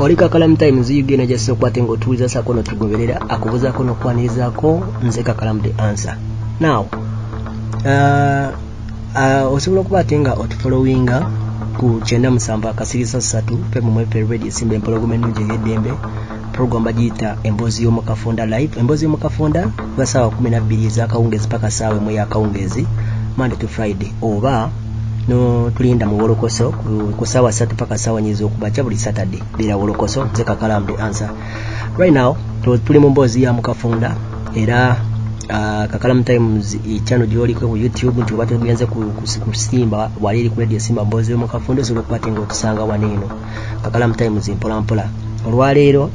Oli Kakalamu Times ugenda gyassa okwate nga otuwuliza saako notugoberera akubuzaako nokwanirizaako nze Kakalamu the answer. Now osobola okuba ate nga otufollowinga ku 97.3 FM Radio Simba Empologoma ennungi ey'eddembe. Program bagiyita Emboozi y'Omukafunda Live. Emboozi y'Omukafunda kuba ssaawa 12 ez'akawungeezi paka ssaawa 1 y'akawungeezi, Monday to Friday, oba no tulinda mu Wolokoso ku ssaawa 3 paka ssaawa 4 ez'okumakya buli Saturday. Beera Wolokoso, nze Kakalamu the answer. Right now tuli mu mboozi ya Mukafunda era Kakalamu Times channel gy'oliko ku YouTube nti oba tugenze ku Simba wali eri ku Radio Simba mboozi y'Omukafunda, osobola okuba ate nga otusanga wano eno Kakalamu Times mpola mpola. Olwaleero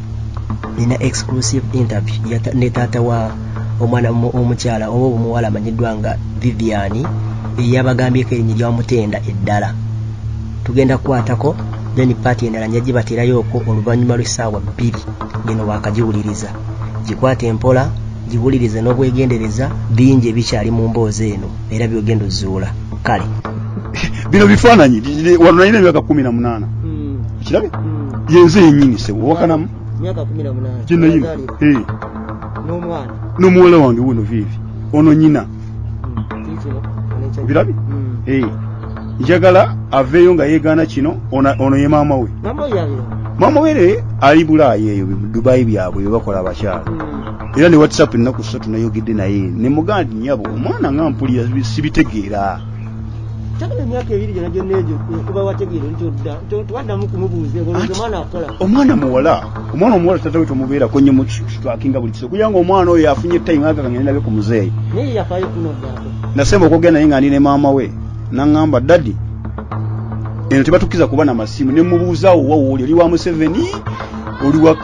nina exclusive interview ne taata wa omwana omukyala oba omuwala amanyiddwa nga Vivian, eyabagambyeko erinnya lya Mutenda eddala. Tugenda kukwatako then part endala nja gibaterayo okwo oluvannyuma lw'essaawa 2 ngeno waakagiwuliriza. Gikwate empola, giwulirize n'obwegendereza, bingi ebikyali mu mboozi eno era byogenda ozuula. Kale bino bifaananyi wano nalina emyaka 18, okirabye? Yenze yennyini sebo owakanamu. Myaka 18? Kyenayina. N'omwana? N'omuwala wange wuno Vivi, ono nyina. Obirabye? Njagala aveeyo nga yeegaana kino. Ono ye maama we. Maama we ali Bulaaya eyo Dubayi byabwe byebakola abakyala. Era ne WhatsApp ennaku 3 nayogedde naye ne mugamba nti nnyabo omwana nga mpulira sibitegeera. Kyagala emyaka 2 gyonna gyonna egyo okuba wategeera nti odda tewaddamu kumubuuza olowooza omwana akola. Omwana muwala, omwana omuwala tata we tomubeerako nnyo mutwakinga buli kiseera kugira nga omwana oyo afunye time aga kangende ndabe ku muzeeyi. Naye yafaayo kunoddako? Nasemba okwogera naye nga ndi ne maama we, naŋŋamba, "Daddy, eno tebatukkiriza kuba na masimu." Ne mubuuzaawo, wa wooli, oli wa Museveni, oli wa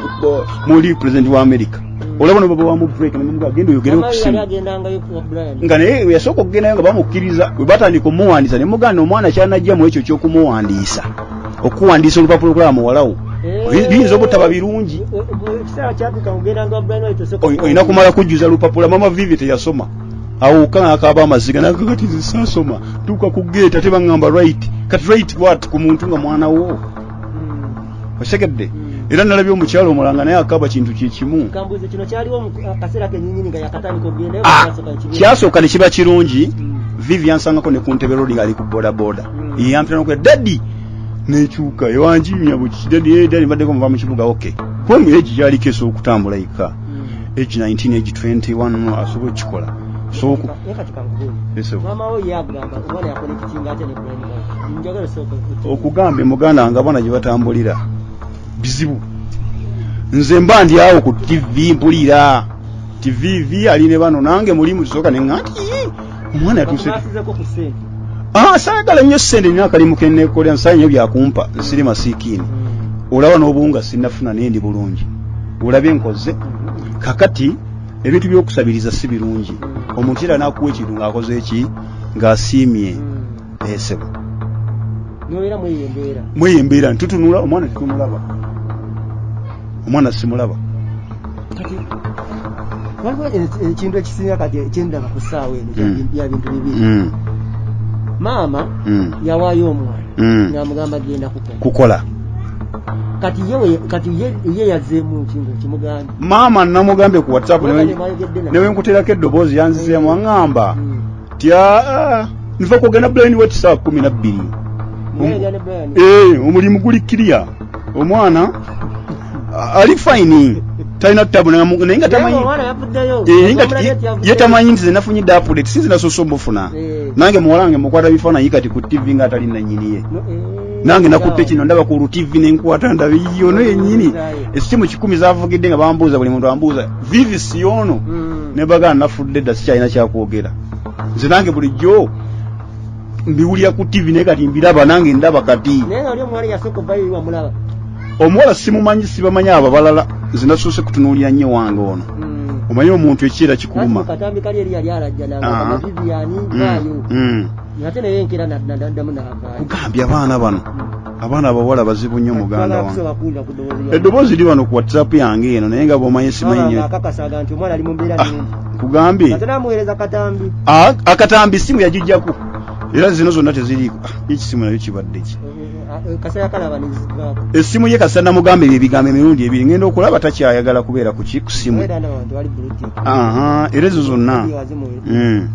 muli president wa America, olaba no baba wamu break ne mugamba genda oyogerewo ku simu. Nga naye yasooka okugendayo nga bamukkiriza, bwe batandika omuwandiisa ne muganda omwana kyanajja mu ekyo ky'okumuwandiisa, okuwandiisa olupapula okulaba muwalawo biyinza obutaba birungi. Olina kumala kujjuza lupapula. Mama Vivi teyasoma, awo okka n'akaaba amaziga nakakati nze saasoma, tuuka ku gate ate baŋŋamba right. Kati right what ku muntu nga mwana wo? Okitegedde? Era nalabye omukyalo omulanga naye akaaba kintu kyekimu. Kyasooka ne kiba kirungi. Vivi yansangako ne ku Ntebe Road ng'ali ku boda boda, yampita nokuya, "Daddy," nekyuka ewanjimya buki, "Daddy, daddy, mbaddeko muva mu kibuga." Okay, kuba mu age gyaliko esobola okutambula yekka, age 19, age 21, asobola okukikola. Okugambye muganda wange, abaana gye batambulira bizibu. Nze mba ndi awo ku TV mpulira TV ali ne bano, nange mulimu kisooka ne ŋŋa nti omwana yatuuse. Saagala nnyo ssente, nina akalimu keneekolera, nsaaya nnyo byakumpa, nsiri masiikiini. Olaba n'obuwunga sinnafuna, naye ndi bulungi, olabye nkoze. Kakati ebintu by'okusabiriza si birungi. Omuntu era n'akuwa ekintu ng'akoze eki, ng'asiimye esebo. Mweyo embeera ntutunula omwana tetumulaba, omwana simulaba. Waliwo ekintu ekisinga kati ekyendaba ku ssaawa eno bya bintu bibiri. Maama yawaayo omwana ng'amugamba genda kukola. Kukola. Kati ye kati ye yazzeemu ki ng'okimugambye? Maama namugambye ku WhatsApp newe nkuteerako eddoboozi, yanzizeemu aŋŋamba ti nva kwogera Brian wet saa 12, omulimu guli kiriya, omwana ali fine, talina tabu, naye nga tamanyi ye tamanyi nti zenafunye dda update, sinzi nasoose omufuna. Nange muwala wange mukwata bifaananyi kati ku TV nga atali nanyini ye. Nange nakutte kino ndaba ku lu TV nenkwata ndaba yono yennyini esimu 100 zavugidde nga bambuuza, buli muntu ambuuza, "Vivi siyono?" Ne bagana nafudde dda, sikyalina kyakwogera. Nze nange bulijjo mbiwulira ku TV, naye kati mbiraba nange ndaba kati. Omuwala simumanyi, sibamanyi abo abalala. Nze nasoose kutunuulira nnyo wange ono. Omanyi omuntu ekiera kikuluma. Kugambye abaana bano, abaana abawala bazibu nnyo muganda wange. Eddoboozi li wano ku WhatsApp yange eno, naye nga bwomanyi simanyi nnyo. Kugambye akatambi simu yagijjako. Era zino zonna teziriiko. Ah, ekisimu nayo kibadde ki? Kasaya kalaba nezivaako. Essimu ye kasita namugamba ebyo ebigambo emirundi ebiri, ngenda okulaba takyayagala kubeera ku ki, ku simu. Era ndaba nti wali blue tick. Aha, era ezo zonna. Mm.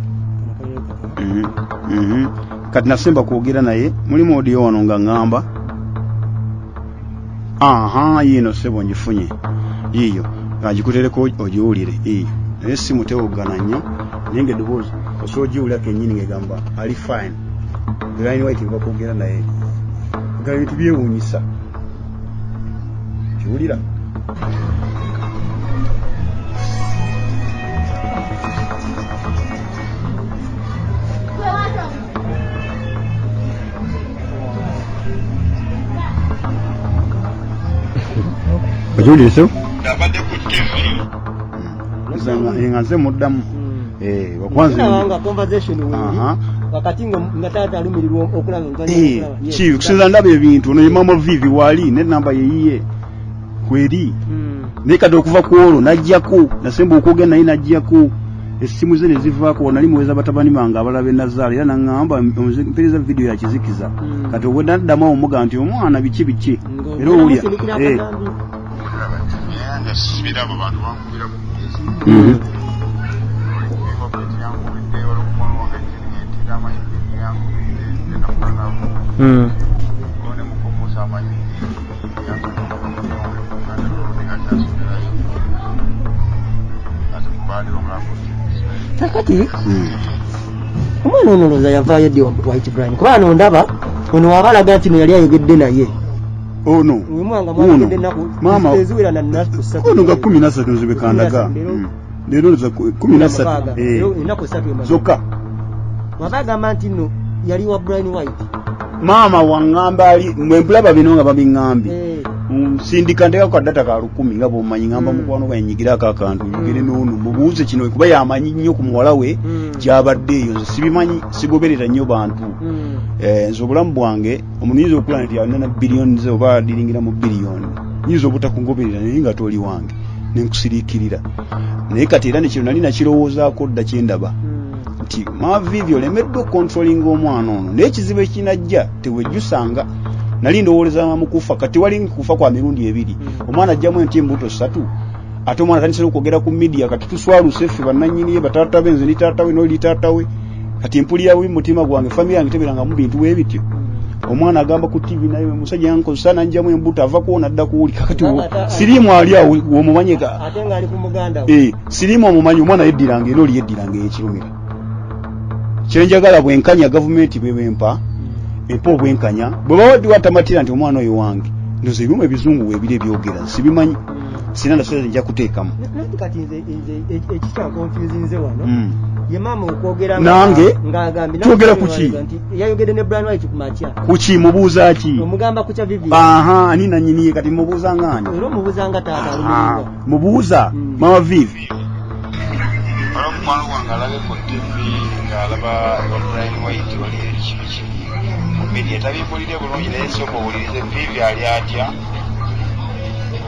Kati nasemba kwogera naye mulimu audio wano nga ŋŋamba, aha, yiino ssebo ngifunye, yiiyo ng'agikutereko ogiwulire. Yiiyo, naye essimu tewoggana nnyo, naye ng'eddoboozi osobola ogiwulira kennyini ng'egamba ali fine. Brian White bakwogera naye nga ebintu byewuunyisa, kiwulira. Ogiwulire ssebo? Abadde ku TV. Nga nze muddamu. Eh, wakwanza nga conversation weeri wakati nga taata alumirirwa okulaba. Eh, ki kusinza ndaba ebintu ono ye mama Vivi wali ne namba yeyiye kweri. Naye kati okuva ku olwo najjako, nasemba okwogera naye najjako essimu ze ne zivaako. Nali muweza batabani bange abalala be nazaala, era naŋŋamba mpeereza vidiyo ya kizikiza. Kati obwe naddamu awo muga nti omwana biki biki, era owulya. Eh. Nga sibirabo bantu bankubira bukubizi. Yankubidde olwomukwano wange entira amanyi, yankubidde enakulanako ne mukumusa amanyi. Yankubidde Kakati omwana ono olowooza yavaayo ddi wa White Brian? Kuba ano ndaba ono waba alaga nti no yali ayogedde naye. Ono Omwanga Ono. mwayogedde ennaku Maama- eziwera na nnaku ssatu. Ono nga 13 nze bekandaga. Leero- Leero nze 13. Mukaaga. Eh. Leero ennaku 3 emabega. Zokka. Waba agamba nti nno yali wa Brian White. Maama waŋŋamba ali mwe mpulaba bino nga babiŋŋambye. Eh. Nsindika nteekako ka data ka 1000 nga bw'omanyi, ŋŋamba mukwano gwange nyigirako akantu njogere n'ono mubuuze kino, kuba yamanyi nnyo ku muwala we gy'abadde eyo. Nze sibimanyi, sigoberera nnyo bantu. Eh, nze obulamu bwange omuntu yinza okulaba nti alina na biliyoni ze oba adiringira mu biliyoni, nyinza obutakugoberera naye nga toli wange nenkusiriikirira. Naye kati era nekino nali nakirowoozaako dda, kyendaba nti mavivi olemeddwa okukontrolinga omwana ono, naye ekizibu ekinajja tewejjusanga. Nali ndowooleza mu kufa, kati wali kufa kwa mirundi ebiri. Omwana ajjamu enti embuto ssatu, ate omwana atandise n'okwogera ku media. Kati tuswaluse ffe bannannyini ye, bataata be, nze ndi taata we n'oli taata we. Kati mpulira bubi mu mutima gwange, famire yange tebeerangamu bintu bwe bityo. Omwana agamba ku TV naye omusajja yankozesa nanjamu embuto, ava kuwona adda kuwuli. Kakati siriimu ali awo womumanye ka Ate ng'ali ku muganda we. Eh, siriimu omumanyi, omwana yeddiranga era oli yeddiranga ey'ekirumira. Kyenjagala bwenkanya, gavumenti bwe bwempa empa obwenkanya, bwe bawaddiwa tamatira nti omwana oyo wange. Ndoza ebyuma ebizungu weebiri ebyogera sibimanyi, sina nasoza nja kuteekamu. Nanti kati nze ekikyankonfusinze wano ye maama okwogera Nange, ng'agambye twogera ku ki? Nti yayogedde ne Brian White ku makya. Kuki mubuuza ki? Omugamba ku kya Vivian. Aha, ani nanyini ye? Kati mubuuza ngaani? Era omubuuza nga taata alumirirwa. Mubuuza mama Vivi. Waliwo mukwano gwange alabe ku TV ng'alaba ewa Brian White wali ekibi kibi mu media, tabimpulire bulungi, naye sooka owulirize Vivi ali atya,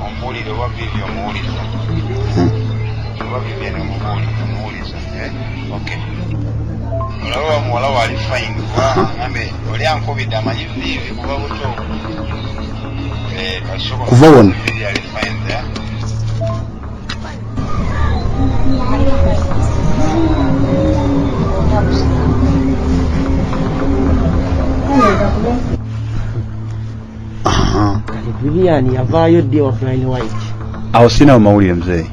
ombuulire oba Vivi omuwuliza, oba Vivian omubuulire omuwuliza. Eh? Okay, olaba wa muwala we ali fine, kuba ngambe oli ankubidde amanyi Vivi kuva buto. Eh, kasooka Kuva wano. Vivi ali fine there. Aha. Kati Vivian yavaayo ddi wa Brian White? Awo sinawo mawulire muzeeyi.